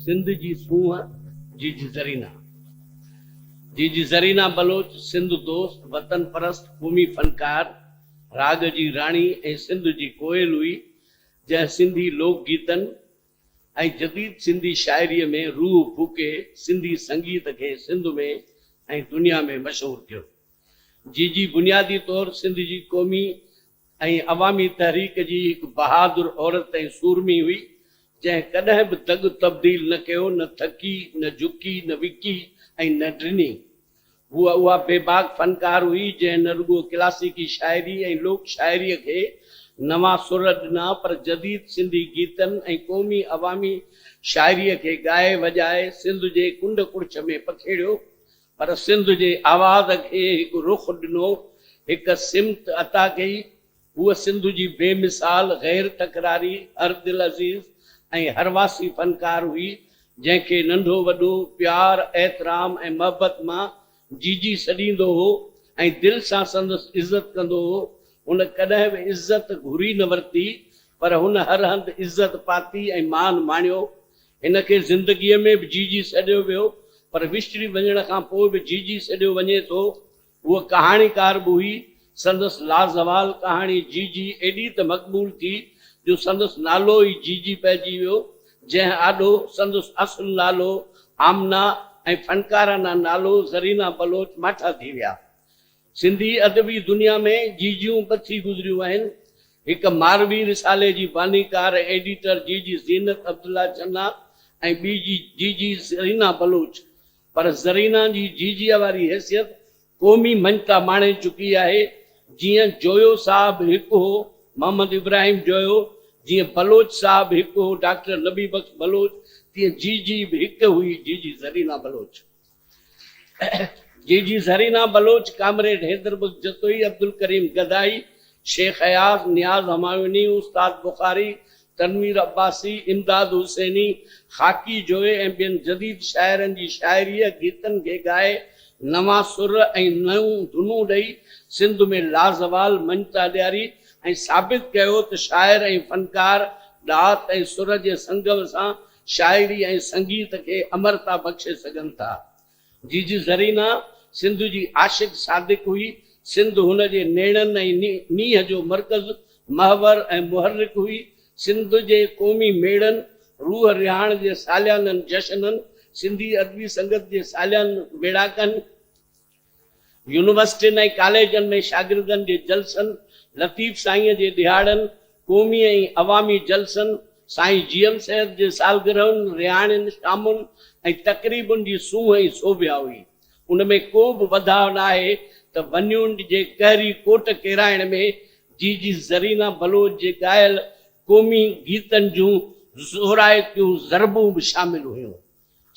سنڌ جي سونهن جيجي زرينا. جيجي زرينا بلوچ سنڌ دوست، وطن پرست، قومي فنڪار، راڳ جي راڻي ۽ سنڌ جي ڪوئل هئي، جنهن سنڌي لوڪ گيتن ۽ جديد سنڌي شاعريء ۾ روح ڦوڪي سنڌي سنگيت کي سنڌ ۾ ۽ دنيا ۾ مشهور ڪيو. جيجي بنيادي طور سنڌ جي قومي ۽ عوامي تحريڪ جي هڪ بهادر عورت ۽ سورمي هئي، جنهن ڪڏهن به دڳ تبديل نه ڪيو، نه ٿڪي، نه جهڪي، نه وڪي ۽ نه ڊني. هوء اها بيباڪ فنڪار هئي، جنهن نه رڳو ڪلاسيڪي شاعري ۽ لوڪ شاعريء کي نوان سر ڏنا، پر جديد سنڌي گيتن ۽ قومي عوامي شاعريء کي ڳائي وڄائي سنڌ جي ڪنڊ ڪڙڇ ۾ پکيڙيو. پر سنڌ جي آواز کي هڪ رخ ڏنو، هڪ سمت عطا ڪئي. هوء سنڌ جي بي مثال، غير تڪراري، هر دلعزيز ۽ هرواسي فنڪار هئي، جنهن کي ننڍو وڏو پيار، احترام ۽ محبت مان جيجي سڏيندو هو ۽ دل سان سندس عزت ڪندو هو. هن ڪڏهن به عزت گهري نه ورتي، پر هن هر هنڌ عزت پاتي ۽ مان ماڻيو. هن کي زندگيء ۾ به جيجي سڏيو ويو، پر وڇڙي وڃڻ کان پوء به جيجي سڏيو وڃي ٿو. هوء ڪهاڻيڪار به هئي. سندس لازوال ڪهاڻي جيجي ايڏي ته مقبول ٿي جو سندس نالو ئي جيجي پئجي ويو، جنهن آڏو سندس اصل نالو آمنه ۽ فنڪارانه نالو زرينه بلوچ ماٺا ٿي ويا. سنڌي ادبي دنيا ۾ جيجيون ٻه ٿي گذريون آهن. هڪ ماروي رسالي جي بانيڪار ۽ ايڊيٽر جيجي زينت عبدالله چنا ۽ ٻي جي جيجي زرينا بلوچ. پر زرينا جي جيجيء واري حيثيت قومي مڃتا ماڻي چڪي آهي. جيئن جويو صاحب هڪ هو، محمد ابراهيم جويو، جيئن بلوچ صاحب هڪ هو، ڊاڪٽر نبي بخش بلوچ، تيئن جيجي به هڪ هئي، جيجي زرينا بلوچ. جيجي زرينا بلوچ، ڪامريڊ حيدر بخش جتوئي، عبدالڪريم گدائي، شيخ اياز، نياز همايوني، استاد بخاري، تنوير عباسي، امداد حسيني، خاڪي جويي ۽ ٻين جديد شاعرن جي شاعريء، گيتن کي ڳائي نوان سر ۽ نيون ڌنون ڏئي سنڌ ۾ لازوال مڃتا ڏياري ۽ ثابت ڪيو ته شاعر ۽ فنڪار ڏات ۽ سر جي سنگم سان شاعري ۽ سنگيت کي امرتا بخشي سگهن ٿا. جيجي زرينا سنڌ جي عاشق صادق هئي. سنڌ هن جي نيڻن ۽ نينهن جو مرڪز، محور ۽ محرڪ هئي. سنڌ جي قومي ميڙن، روح رهاڻ جي ساليانن جشنن، سنڌي ادبي سنگت جي ساليانن ميڙاڪن، يونيورسٽين ۽ ڪاليجن ۾ شاگردن جي جلسن، لطيف سائينء جي ڏهاڙن، قومي ۽ عوامي جلسن، سائين جي ايم سيد جي سالگرهن، رهاڻين، شامن ۽ تقريبن جي سونهن ۽ سوڀيا هئي. ان ۾ ڪو به وڌاء ناهي ته ونيونڊ جي قهري ڪوٽ ڪيرائڻ ۾ جي جي زرينا بلوچ جي ڳايل قومي گيتن جون زورائتيون ضربون به شامل هيون.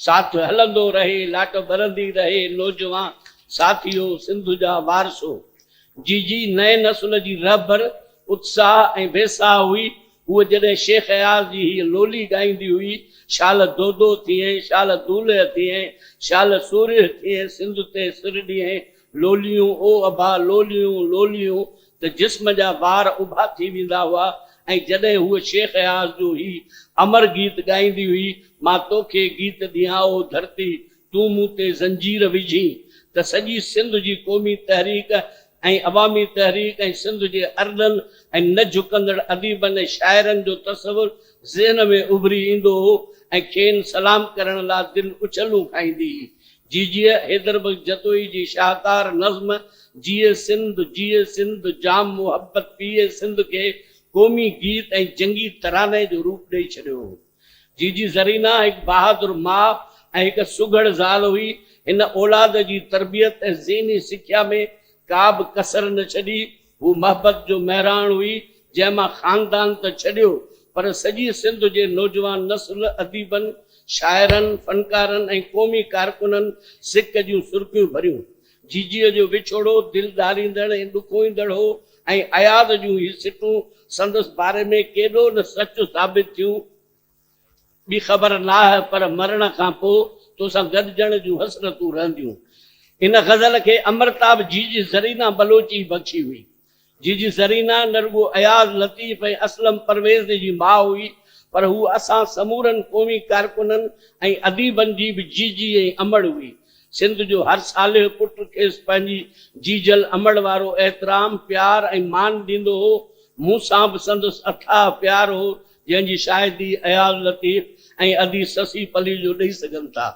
ساٿ هلندو رهي، لاٽ ٻرندي رهي، نوجوان ساٿيو، سنڌ جا وارثو! جيجي نئين نسل جي رهبر، اتساهه ۽ ويساهه هئي. هوء جڏهن شيخ اياز جي هيء لولي ڳائيندي هئي، شال دودو ٿئين، شال دولهه ٿئين، شال سورهيه ٿئين، سنڌ تي سر ڏينهين، لوليون او ابا لوليون لوليون ته جسم جا وار اڀا ٿي ويندا هئا ۽ جڏهن هوء شيخ اياز جو هي امر گيت ڳائيندي هئي، مان توکي گيت ڏيان او ڌرتي، تون مون تي زنجير وجهين ته سڄي سنڌ جي قومي تحريڪ ۽ عوامي تحريڪ ۽ سنڌ جي ارڏن ۽ نه جهڪندڙ اديبن ۽ شاعرن جو تصور ذهن ۾ اڀري ايندو هو ۽ کين سلام ڪرڻ لا دل اڇلون کائيندي هئي. جيجيء حيدر بخش جتوئي جي شاهڪار نظم جيئي سنڌ جيئي سنڌ جام محبت پيئي سنڌ کي قومي گيت ۽ جنگي تراني جو روپ ڏئي ڇڏيو هو. جيجي زرينا هڪ بهادر ماء ۽ هڪ سگهڙ زال هئي. هن اولاد جي تربيت ۽ ذهني سکيا ۾ ڪا به ڪسر نه ڇڏي. هوء محبت جو مهراڻ هئي، جنهن مان خاندان ته ڇڏيو، پر سڄي سنڌ جي نوجوان نسل، اديبن، شاعرن، فنڪارن ۽ قومي ڪارڪنن سڪ جون سرڪيون ڀريون. جيجيء جو وڇوڙو دل ڏاريندڙ ۽ ڏکوئيندڙ هو ۽ اياز جون هي سٽون سندس باري ۾ ڪيڏو نه سچ ثابت ٿيون. ٻي خبر ناهه پر مرڻ کان پوء توسان گڏجڻ جون حسرتون رهنديون. ان غزل کي امرتا به جيجي زرينا بلوچ ئي بخشي هئي. جيجي زرينا نه رڳو اياز لطيف ۽ اسلم پرويز جي ماء هئي پر هوء اسان سمورن قومي ڪارڪنن ۽ اديبن جي به جيجي ۽ امڙ هئي. سنڌ جو هر صالح پٽ کيس پنهنجي جيجل امڙ وارو احترام، پيار ۽ مان ڏيندو هو. مون سان به سندس اٿاهه پيار هو، جنهن جي شاهدي اياز لطيف ۽ ادي سسي پليجو ڏئي سگهن ٿا.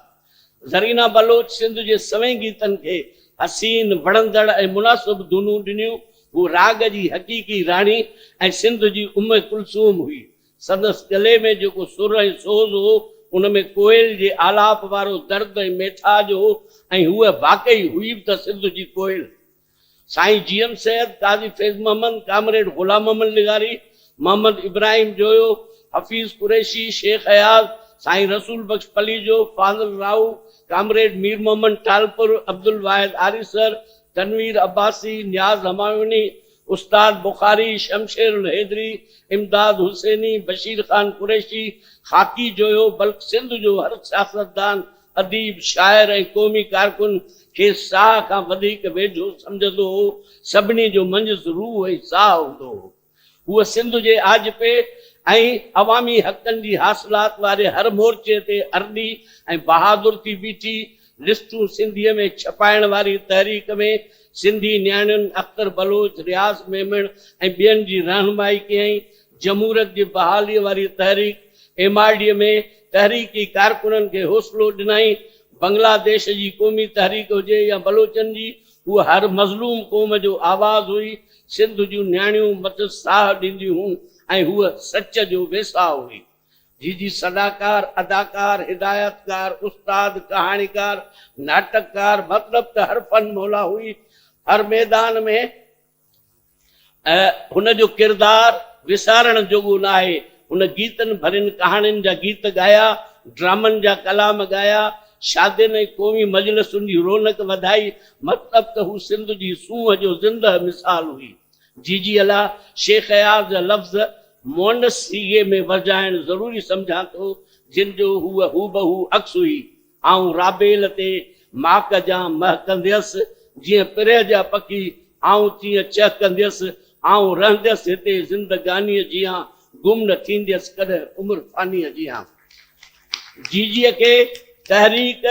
زرينا بلوچ سنڌ جي سوين گيتن کي حسين، وڻندڙ ۽ مناسب ڌنون ڏنيون. هوء راڳ جي حقيقي راڻي ۽ سنڌ جي ام ڪلثوم هئي. سندس ڳلي ۾ جيڪو سر ۽ سوز هو، ان ۾ ڪوئل جي آلاپ وارو درد ۽ ميٺاج هو ۽ هوء واقعي هئي به ته سنڌ جي ڪوئل. سائين جي ايم سيد، قاضي فيض محمد، ڪامريڊ غلام محمد لغاري، محمد ابراهيم جويو، حفيظ قريشي، شيخ اياز، سائين رسول بخش پليجو، فاضل راهو، ڪامريڊ مير محمد ٽالپر، عبدالواحد آريسر، تنوير عباسي، نياز همايوني، استاد بخاري، شمشير الحيدري، امداد حسيني، بشير خان قريشي، خاڪي جويو بلڪ سنڌ جو هر سياستدان، اديب، شاعر ۽ قومي ڪارڪن کيس ساهه کان وڌيڪ ويجهو سمجهندو هو، سڀني جو منجهس روح ۽ ساهه هوندو هو. هوء سنڌ جي آجپي ۽ عوامي حقن جي حاصلات واري هر مورچي تي ارڏي ۽ بهادر ٿي بيٺي. لسٽون سنڌيء ۾ ڇپائڻ واري تحريڪ ۾ سنڌي نياڻين اختر بلوچ، رياض ميمڻ ۽ ٻين جي رهنمائي ڪيائين. جمهوريت جي بحاليء واري تحريڪ ايم آر ڊيء ۾ تحريڪي ڪارڪنن کي حوصلو ڏنائين. بنگلاديش جي قومي تحريڪ هجي يا بلوچن جي، هوء هر مظلوم قوم جو آواز هئي. سنڌ جون نياڻيون مٿس ساهه ڏينديون هيون ۽ هوء سچ جو ويساهه هئي. جيجي صداڪار، اداڪار، هدايتڪار، استاد، ڪهاڻيڪار، ناٽڪڪار مطلب ته هر فن مولا هئي. هر ميدان ۾. هن جو ڪردار وسارڻ جوڳو ناهي. هن گيتن ڀرين ڪهاڻين جا گيت ڳايا، ڊرامن جا ڪلام ڳايا، شادين ۽ قومي مجلسن جي رونق وڌائي، مطلب ته هو سنڌ جي سونهن جو زندهه مثال هئي. جيجي الا شيخ اياز جا لفظ مؤنث صيغي ۾ ورجائڻ ضروري سمجهان ٿو، جن جو هوء هوبهو عڪس هئي. آئون رابيل تي ماڪ جان مهڪنديس، جيئن پرهه جا پکي آئون تيئن چهڪنديس، آئون رهنديس هتي زندگانيء جيان، گم نه ٿينديس ڪڏهن عمر فانيء جيان. جيجيء کي تحريڪ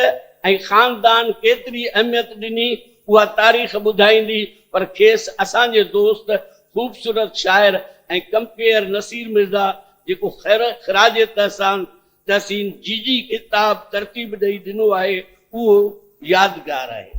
۽ خاندان ڪيتري اهميت ڏني، اها تاريخ ٻڌائيندي، پر کيس اسان جي دوست خوبصورت شاعر ۽ ڪمپيئر نصير مرزا جيڪو خراج تحسان تحسين جيجي ڪتاب ترتيب ڏئي ڏنو آهي، اهو يادگار آهي.